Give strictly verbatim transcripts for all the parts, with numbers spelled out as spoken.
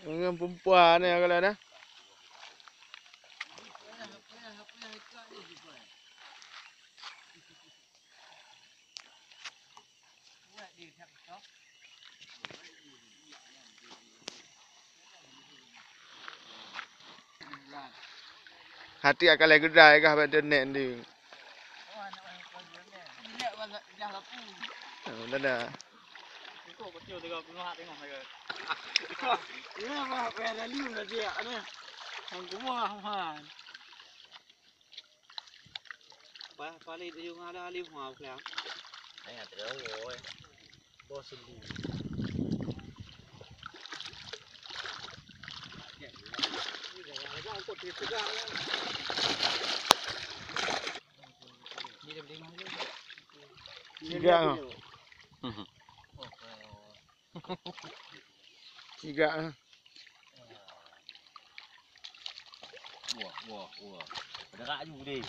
Ngon perempuan ni kalau dah. Hati akan lagi geudai kah bak internet ni. Oh, dah dah. Ya, mah, payah lalu dah dia. Hang kumah, man. Bah, palit ujung ada alif, ha, pulang. Ai, ada, oi. Bos sendiri. Tiga. Tiga, eh. Wah, wah, wah. Pada rak ju deh.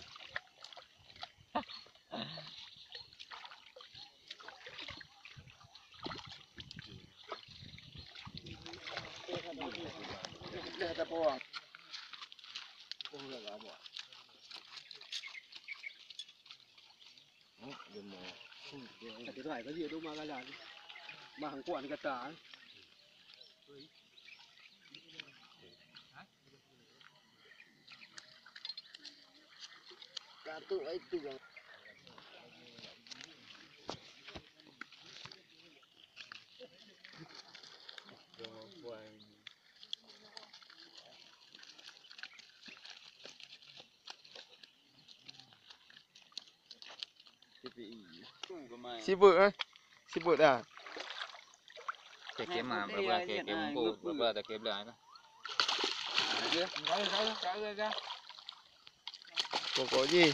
Sibuk, eh? Sibuk dah. Cakap mah, berapa cakap mungkuk, berapa cakap belah tu. Pokok jih.